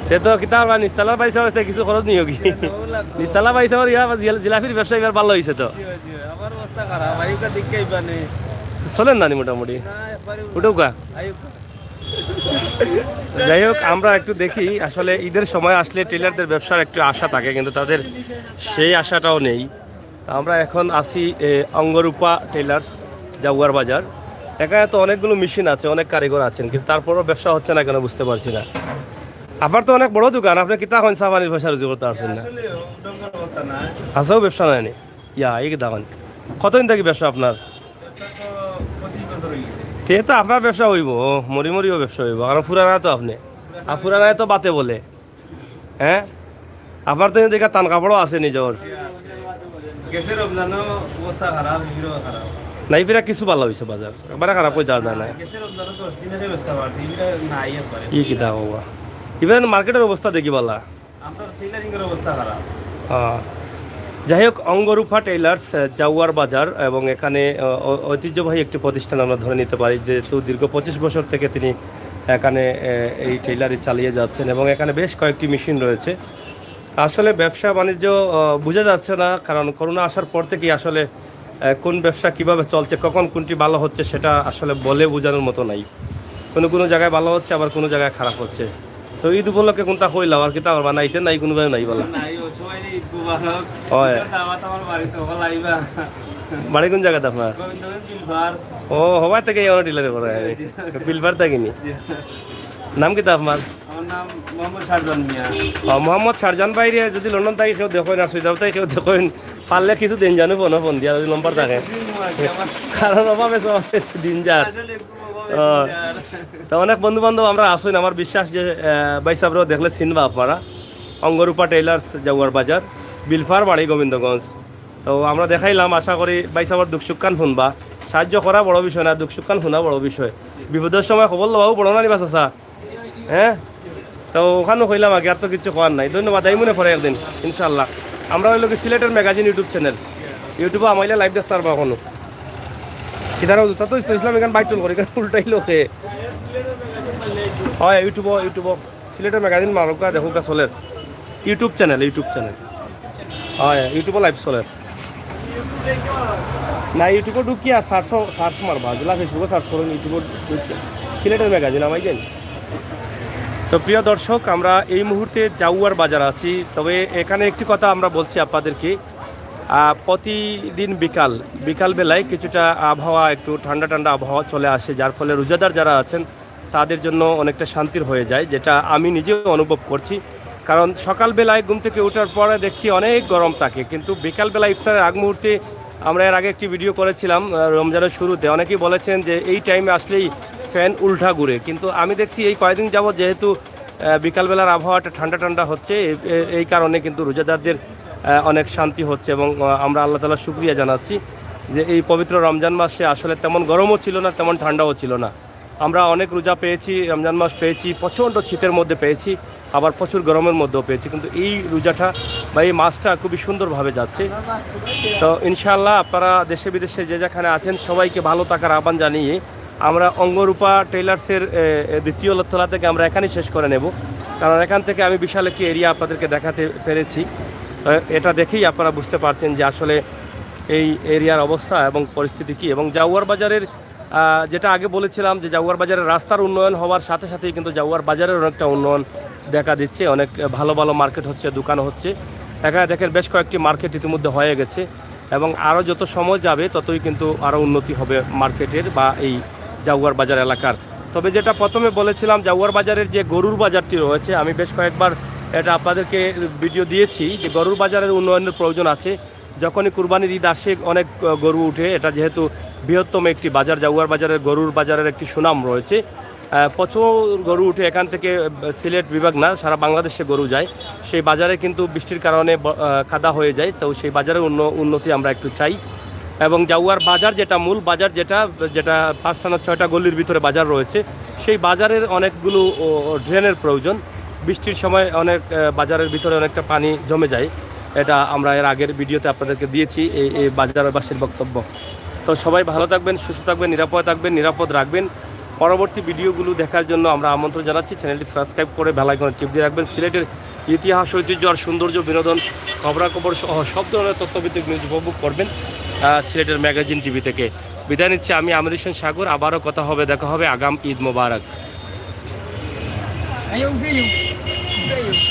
তে তো কিতা আর নিস্তালা পাইছে, অবস্থা কিছু খরচ নিও কি? না, ও লাগবো। নিস্তালা পাইছে, ওর ইয়া জিল-, জিলাপির ব্যবসা এবার ভালো হইছে তো। জি, জি, আমার অবস্থা খারাপ। আইউকা দেখে আইবা নে। চলের না নি মোটামুটি? না, একবারে উঠুকা। আইউকা। যাই হোক, আমরা একটু দেখি আসলে ঈদের সময় আসলে টেইলারদের ব্যবসার একটু আশা থাকে, কিন্তু তাদের সেই আশাটাও নেই। আমরা এখন আছি, এ, অঙ্গরূপা টেইলার্স, জাউয়ার বাজার। এখানে তো অনেকগুলো মেশিন আছে, অনেক কারিগর আছেন, কিন্তু তারপরেও ব্যবসা হচ্ছে না কেন বুঝতে পারছি না। আপনার তো অনেক বড় দোকান, আপনি কিতা এখন চা পানির পয়সা রুজি করতে পারছেন না? আসলে ও ঢঙ্গর কথা না। আছেও ব্যবসা নাই নি? ইয়া, এই কিতা এখন? কতদিন থাকি ব্যবসা আপনার? ব্যবসা তো পঁচিশ বছর হয়ে গেছে। তে তো আপনার ব্যবসা হইব, মরি মরিও ব্যবসা হইব, কারণ পুরানা তো আপনি। আর পুরানায় তো বাতে বলে। হ্যাঁ? আপনার তো দেখা তান কাপড়ও আছে নিজর। গেছে রমজানও অবস্থা খারাপ, হিরো খারাপ। না, ইফিরা কিছু ভালা অইছে বাজার, একবারে খারাপ অইতে আর না। গেছে রমজানে দশ দিনের ব্যবস্থা বাড়ছে, ইফিরা নাই একবারে। ই কিতা কবা? ইভেন মার্কেটের অবস্থা দেখি বালা। আমরা টেইলারিং এর অবস্থা খারাপ। আহ, যাই হোক, অঙ্গরূপা টেইলার্স, আহ, জাউয়ার বাজার, এবং এখানে আহ, অ- ঐতিহ্যবাহী একটি প্রতিষ্ঠান আমরা ধরে নিতে পারি, যেহেতু দীর্ঘ পঁচিশ বছর থেকে তিনি এখানে আহ, এই টেইলারি চালিয়ে যাচ্ছেন এবং এখানে বেশ কয়েকটি মেশিন রয়েছে। আসলে ব্যবসা বাণিজ্য আহ, বোঝা যাচ্ছে না, কারণ করোনা আসার পর থেকেই আসলে আহ, কোন ব্যবসা কিভাবে চলছে, কখন কোনটি ভালো হচ্ছে, সেটা আসলে বলে বোঝানোর মতো নাই। কোনো কোনো জায়গায় ভালো হচ্ছে, আবার কোনো জায়গায় খারাপ হচ্ছে। তো ঈদ উপলক্ষে কোনটা কইলাম আর কিতা, আবার বানাইতে নাই, কোনোভাবে নাই বলা। নাই, ও সবাই ঈদ মুবারক। হয়। দাওয়াত আমার বাড়িতে, ওখানে আইবা। বাড়ি কোন জায়গাতে আপনার? গোবিন্দগঞ্জ বিলবার। ও, হবাই থেকে এই অনেক ডিলারে পড়ে আমি। বিলবার থাকি নি। নাম কিতা আপনার? আমার নাম মোহাম্মদ শাহজান মিয়া। ও, মোহাম্মদ শাহজান ভাইরে যদি লন্ডন থাকি কেউ দেখইন আর সৌদি আরব থাকি কেউ দেখইন, পারলে কিছু দিন জানো ফোন ফোন দিয়া যদি নম্বর থাকে। কারণ অভাবে সভাবে দিন যার। আসলে একটু অভাবে ও। দিন যার। তো অনেক বন্ধু বান্ধব আমরা আছইন, আমার বিশ্বাস যে আহ, ভাই সাহেবরাও দেখলে চিনবা আপনারা। অঙ্গরূপা টেইলার্স, জাউয়ার বাজার, বিলফার বাড়ি গোবিন্দগঞ্জ। তো আমরা দেখাইলাম, আশা করি ভাই সাহেবর দুঃখ সুখখান শুনবা। সাহায্য করা বড় বিষয় না, দুঃখ সুখখান শুনা বড় বিষয়। বিপদের সময় খবর লওয়াও বড় না নিবা চাচা। হ্যাঁ, তো ওখানে কইলাম আগে, আর তো কিছু করার নাই। ধন্যবাদ, এই মনে পড়ে একদিন ইনশাল্লাহ। আমরা হইলো কি সিলেটের ম্যাগাজিন ইউটিউব চ্যানেল, ইউটিউবে আমাইলে লাইভ দেখতে পারবা এখনো। কিতারা জুতা তো ইসলাম এখানে বাইটুল করে, এখানে উল্টাই লোকে। হয় ইউটিউব, ইউটিউব সিলেটের ম্যাগাজিন মারুকা দেখুকা চলের ইউটিউব চ্যানেল, ইউটিউব চ্যানেল। হয় ইউটিউবে লাইভ চলের। না ইউটিউবে ঢুকিয়া সার্চ, সার্চ মারবা, যেলা ফেসবুকে সার্চ করুন, ইউটিউবে ঢুকিয়া সিলেটের ম্যাগাজিন আমাই জানি। তো প্রিয় দর্শক, আমরা এই মুহূর্তে জাউয়ার বাজার আছি। তবে এখানে একটি কথা আমরা বলছি আপনাদেরকে, আহ, প্রতিদিন বিকাল বিকাল বেলায় কিছুটা আবহাওয়া, একটু ঠান্ডা ঠান্ডা আবহাওয়া চলে আসে, যার ফলে রোজাদার যারা আছেন তাদের জন্য অনেকটা শান্তির হয়ে যায়, যেটা আমি নিজেও অনুভব করছি। কারণ সকালবেলায় ঘুম থেকে ওঠার পরে দেখছি অনেক গরম থাকে, কিন্তু বিকালবেলা ইফতারের আগ মুহূর্তে আমরা এর আগে একটি ভিডিও করেছিলাম আহ, রমজানের শুরুতে, অনেকেই বলেছেন যে এই টাইমে আসলেই ফ্যান উল্টা ঘুরে, কিন্তু আমি দেখছি এই কয়েকদিন যাবত যেহেতু আহ, বিকালবেলার আবহাওয়াটা ঠান্ডা ঠান্ডা হচ্ছে, এ- এ- এই কারণে কিন্তু রোজাদারদের আহ, অনেক শান্তি হচ্ছে এবং আহ, আমরা আল্লাহ তাআলার শুকরিয়া জানাচ্ছি যে এই পবিত্র রমজান মাসে আসলে তেমন গরমও ছিল না, তেমন ঠান্ডাও ছিল না। আমরা অনেক রোজা পেয়েছি, রমজান মাস পেয়েছি, প্রচণ্ড শীতের মধ্যে পেয়েছি, আবার প্রচুর গরমের মধ্যেও পেয়েছি, কিন্তু এই রোজাটা বা এই মাসটা খুবই সুন্দরভাবে যাচ্ছে। তো ইনশাআল্লাহ আপনারা দেশে বিদেশে যে যেখানে আছেন সবাইকে ভালো থাকার আহ্বান জানিয়ে আমরা অঙ্গরূপা টেইলার্সের এ, এ, দ্বিতীয় তলা থেকে আমরা এখানেই শেষ করে নেব, কারণ এখান থেকে আমি বিশাল একটি এরিয়া আপনাদেরকে দেখাতে পেরেছি। এ, এটা দেখেই আপনারা বুঝতে পারছেন যে আসলে এই এরিয়ার অবস্থা এবং পরিস্থিতি কী। এবং জাউয়ার বাজারের আহ, যেটা আগে বলেছিলাম যে জাউয়ার বাজারের রাস্তার উন্নয়ন হওয়ার সাথে সাথেই কিন্তু জাউয়ার বাজারের অনেকটা উন্নয়ন দেখা দিচ্ছে, অনেক ভালো ভালো মার্কেট হচ্ছে, দোকান হচ্ছে। এখানে দেখেন বেশ কয়েকটি মার্কেট ইতিমধ্যে হয়ে গেছে এবং আরও যত সময় যাবে ততই কিন্তু আরও উন্নতি হবে মার্কেটের বা এই জাউয়ার বাজার এলাকার। তবে যেটা প্রথমে বলেছিলাম জাউয়ার বাজারের যে গরুর বাজারটি রয়েছে, আমি বেশ কয়েকবার এটা আপনাদেরকে ভিডিও দিয়েছি যে গরুর বাজারের উন্নয়নের প্রয়োজন আছে। যখনই কুরবানির ঈদ আসে অনেক আহ, গরু উঠে, এটা যেহেতু বৃহত্তম একটি বাজার, জাউয়ার বাজারের গরুর বাজারের একটি সুনাম রয়েছে। আহ, প্রচুর গরু উঠে এখান থেকে, আহ, সিলেট বিভাগ না, সারা বাংলাদেশে গরু যায়। সেই বাজারে কিন্তু বৃষ্টির কারণে ব- আহ, কাদা হয়ে যায়, তো সেই বাজারের উন্ন- উন্নতি আমরা একটু চাই। এবং জাউয়ার বাজার যেটা মূল বাজার, যেটা যেটা পাঁচটা না ছয়টা গলির ভিতরে বাজার রয়েছে, সেই বাজারের অনেকগুলো ও, ড্রেনের প্রয়োজন। বৃষ্টির সময় অনেক আহ, বাজারের ভিতরে অনেকটা পানি জমে যায়, এটা আমরা এর আগের ভিডিওতে আপনাদেরকে দিয়েছি এই এই বাজারবাসীর বক্তব্য। তো সবাই ভালো থাকবেন, সুস্থ থাকবেন, নিরাপদে থাকবেন, নিরাপদ রাখবেন। পরবর্তী ভিডিওগুলো দেখার জন্য আমরা আমন্ত্রণ জানাচ্ছি। চ্যানেলটি সাবস্ক্রাইব করে বেল আইকনে টিপ দিয়ে রাখবেন। সিলেটের ইতিহাস, ঐতিহ্য আর সৌন্দর্য, বিনোদন, খবরাখবর সহ সব ধরনের তথ্যভিত্তিক নিউজ উপভোগ করবেন আহ, সিলেটের ম্যাগাজিন টিভি থেকে। বিদায় নিচ্ছি আমি আমির হোসেন সাগর। আবারও কথা হবে, দেখা হবে। আগাম ঈদ মোবারক। Aí eu vi, eu vi.